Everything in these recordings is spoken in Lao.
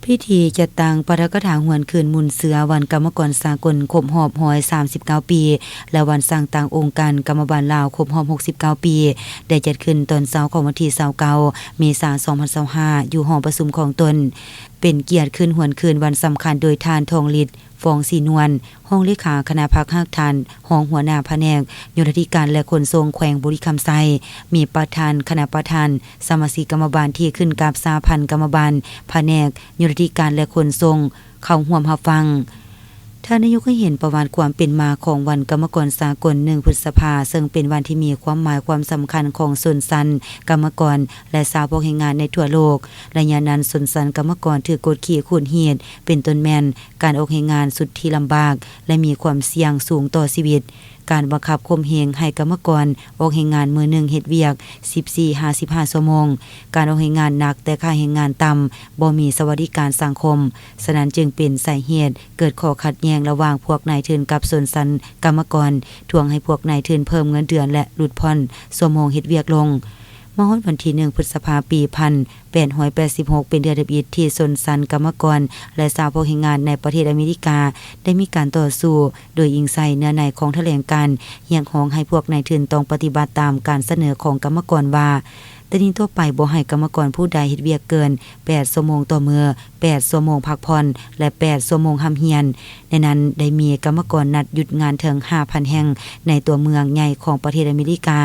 ພິທີຈັດຕັ້ງປາຖະກະຖາຫວນຄືນມູນເຊື້ອວັນກຳມະກອນສາກົນຄົບຮອບຮ້ອຍສາມສິບເກົ້າປີ ແລະ ວັນສ້າງຕັ້ງອົງການກຳມະບານລາວຄົບຮອບຫົກສິບເກົ້າປີ ໄດ້ຈັດຂຶ້ນຕອນເຊົ້າຂອງວັນທີຊາວເກົ້າ ເມສາ ສອງພັນຊາວຫ້າ ຢູ່ຫໍປະຊຸມຂອງຕົນ. ເປັນກຽດຄືນຫວນຄືນວັນສຳຄັນໂດຍທ່ານ ທອງລິດ ຟອງສີນວນ ຮອງເລຂາຄະນະພັກຮາກຖານ, ຮອງຫົວໜ້າພະແນກໂຍທາທິການ ແລະ ຂົນສົ່ງແຂວງບໍລິຄຳໄຊ, ມີປະທານຄະນະປະທານ, ສະມາຊິກກຳມະບານທີ່ຂຶ້ນກັບສະຫະພັນກຳມະບານພະແນກໂຍທາທິການ ແລະ ຂົນສົ່ງ ເຂົ້າຮ່ວມຮັບຟັງ. ທ່ານນາຍົກໃຫ້ເຫັນປະຫວັດຄວາມເປັນມາຂອງວັນກຳມະກອນສາກົນ ໜຶ່ງ ພຶດສະພາ, ເຊິ່ງເປັນວັນທີ່ມີຄວາມໝາຍຄວາມສຳຄັນຂອງຊົນຊັ້ນກຳມະກອນ ແລະ ຊາວພວກແຮງງານໃນທົ່ວໂລກ. ໄລຍະນັ້ນ, ຊົນຊັ້ນກຳມະກອນຖືກກົດຂີ່ຂູດຮີດ, ເປັນຕົ້ນແມ່ນ ການອອກແຮງງານສຸດທີ່ລຳບາກ ແລະ ມີຄວາມສ່ຽງສູງຕໍ່ຊີວິດ, ການບັງຄັບຂົ່ມເຫງໃຫ້ກຳມະກອນອອກແຮງງານມື້ໜຶ່ງເຮັດວຽກ ສິບສີ່ຫາສິບຫ້າ ຊົ່ວໂມງ, ການອອກແຮງງານໜັກແຕ່ຄ່າແຮງງານຕ່ຳ, ບໍ່ມີສະຫວັດດີການສັງຄົມ. ສະນັ້ນຈຶ່ງເປັນສາເຫດເກີດຂໍ້ຂັດແຍ່ງລະຫວ່າງພວກນາຍທຶນກັບຊົນຊັ້ນກຳມະກອນ, ທວງໃຫ້ພວກນາຍທຶນເພີ່ມເງິນເດືອນ ແລະ ຫຼຸດຜ່ອນຊົ່ວໂມງເຮັດວຽກລົງ. ມາຮອດວັນທີໜຶ່ງ ພຶດສະພາ ປີພັນ ແປດຮ້ອຍແປດສິບຫົກ ເປັນເທື່ອທຳອິດທີ່ຊົນຊັ້ນກຳມະກອນ ແລະ ຊາວພວກແຮງງານໃນປະເທດອາເມລິກາ ໄດ້ມີການຕໍ່ສູ້ ໂດຍອີງໃສ່ເນື້ອໃນຂອງຖະແຫຼງການຮຽກຮ້ອງໃຫ້ພວກນາຍທຶນຕ້ອງປະຕິບັດຕາມການສະເໜີຂອງກຳມະກອນວ່າ ແຕ່ນີ້ຕໍ່ໄປບໍ່ໃຫ້ກຳມະກອນຜູ້ໃດເຮັດວຽກເກີນແປດຊົ່ວໂມງຕໍ່ມື້, ແປດຊົ່ວໂມງພັກຜ່ອນ ແລະ ແປດຊົ່ວໂມງຮ່ຳຮຽນ. ໃນນັ້ນໄດ້ມີກຳມະກອນນັດຢຸດງານເຖິງຫ້າພັນແຫ່ງໃນຕົວເມືອງໃຫຍ່ຂອງປະເທດອາເມລິກາ.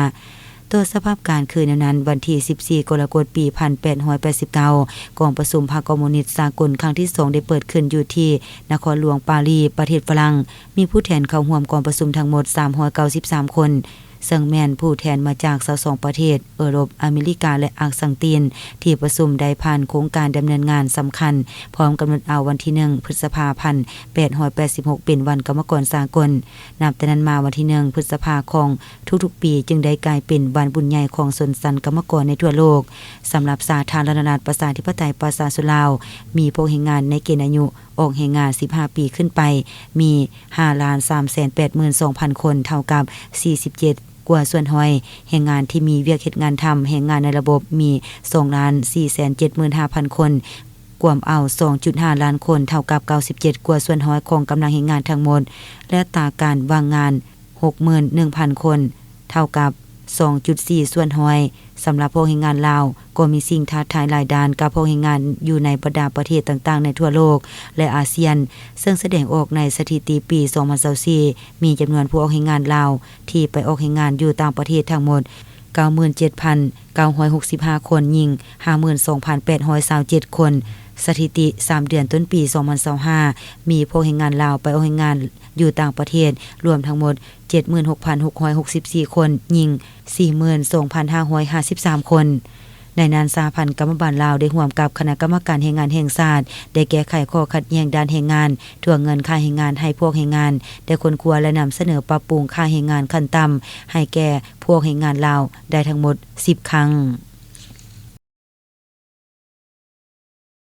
ຕໍ່ສະພາບການຄືແນວນັ້ນ, ວັນທີສິບສີ່ ກໍລະກົດ ປີພັນແປດຮ້ອຍແປດສິບເກົ້າ ກອງປະຊຸມພັກຄອມມູນິດສາກົນຄັ້ງທີສອງ ໄດ້ເປີດຂຶ້ນຢູ່ທີ່ນະຄອນຫຼວງປາຣີ ປະເທດຝຣັ່ງ. ມີຜູ້ແທນເຂົ້າຮ່ວມກອງປະຊຸມທັງໝົດສາມຮ້ອຍເກົ້າສິບສາມຄົນ, ເຊິ່ງແມ່ນຜູ້ແທນມາຈາກຊາວສອງປະເທດ, ເອີຣົບ, ອາເມລິກາ ແລະ ອາກສັງຕີນ. ທີ່ປະຊຸມໄດ້ຜ່ານໂຄງການດຳເນີນງານສຳຄັນ, ພ້ອມກຳນົດເອົາວັນທີໜຶ່ງ ພຶດສະພາ ພັນແປດຮ້ອຍແປດສິບຫົກ ເປັນວັນກຳມະກອນສາກົນ. ນັບແຕ່ນັ້ນມາ, ວັນທີໜຶ່ງ ພຶດສະພາ ຂອງທຸກໆປີ ຈຶ່ງໄດ້ກາຍເປັນວັນບຸນໃຫຍ່ຂອງຊົນຊັ້ນກຳມະກອນໃນທົ່ວໂລກ. ສຳລັບສາທາລະນະລັດ ປະຊາທິປະໄຕ ປະຊາຊົນລາວ, ມີພວກແຮງງານໃນເກນອາຍຸອອກແຮງງານສິບຫ້າປີຂຶ້ນໄປ ມີຫ້າລ້ານສາມແສນແປດໝື່ນສອງພັນຄົນ, ເທົ່າກັບສີ່ສິບເຈັດກວ່າສ່ວນຮ້ອຍ. ແຮງງານທີ່ມີວຽກເຮັດງານທຳແຮງງານໃນລະບົບ ມີສອງລ້ານສີ່ແສນເຈັດໝື່ນຫ້າພັນຄົນ, ກວມເອົາສອງຈຸດຫ້າລ້ານຄົນ, ເທົ່າກັບເກົ້າສິບເຈັດກວ່າສ່ວນຮ້ອຍຂອງກຳລັງແຮງງານທັງໝົດ ແລະ ອັດຕາການວ່າງງານ ຫົກໝື່ນໜຶ່ງພັນຄົນ, ເທົ່າກັບສອງຈຸດສີ່ສ່ວນຮ້ອຍ. ສຳລັບພວກແຮງງານລາວ, ກໍມີສິ່ງທ້າທາຍຫຼາຍດ້ານກັບພວກແຮງງານຢູ່ໃນບັນດາປະເທດຕ່າງໆໃນທົ່ວໂລກ ແລະ ອາຊຽນ, ເຊິ່ງສະແດງອອກໃນສະຖິຕິປີສອງພັນຊາວສີ່ ມີຈຳນວນຜູ້ອອກແຮງງານລາວທີ່ໄປອອກແຮງງານຢູ່ຕ່າງປະເທດທັງໝົດ ເກົ້າໝື່ນເຈັດພັນເກົ້າຮ້ອຍຫົກສິບຫ້າຄົນ, ຍິງ ຫ້າໝື່ນສອງພັນແປດຮ້ອຍຊາວເຈັດຄົນ. ສະຖິຕິສາມເດືອນຕົ້ນປີສອງພັນຊາວຫ້າ ມີພວກແຮງງານລາວໄປອອກແຮງງານຢູ່ຕ່າງປະເທດ ລວມທັງໝົດ ເຈັດໝື່ນຫົກພັນຫົກຮ້ອຍຫົກສິບສີ່ຄົນ, ຍິງ ສີ່ໝື່ນສອງພັນຫ້າຮ້ອຍຫ້າສິບສາມຄົນ. ໃນນັ້ນ, ສະຫະພັນກຳມະບານລາວ ໄດ້ຮ່ວມກັບຄະນະກຳມະການແຮງງານແຫ່ງຊາດ ໄດ້ແກ້ໄຂຂໍ້ຂັດແຍ່ງດ້ານແຮງງານ, ທວງເງິນຄ່າແຮງງານໃຫ້ພວກແຮງງານ, ໄດ້ຄົ້ນຄວ້າ ແລະ ນຳສະເໜີປັບປຸງຄ່າແຮງງານຂັ້ນຕ່ຳໃຫ້ແກ່ພວກແຮງງານລາວໄດ້ທັງໝົດສິບຄັ້ງ.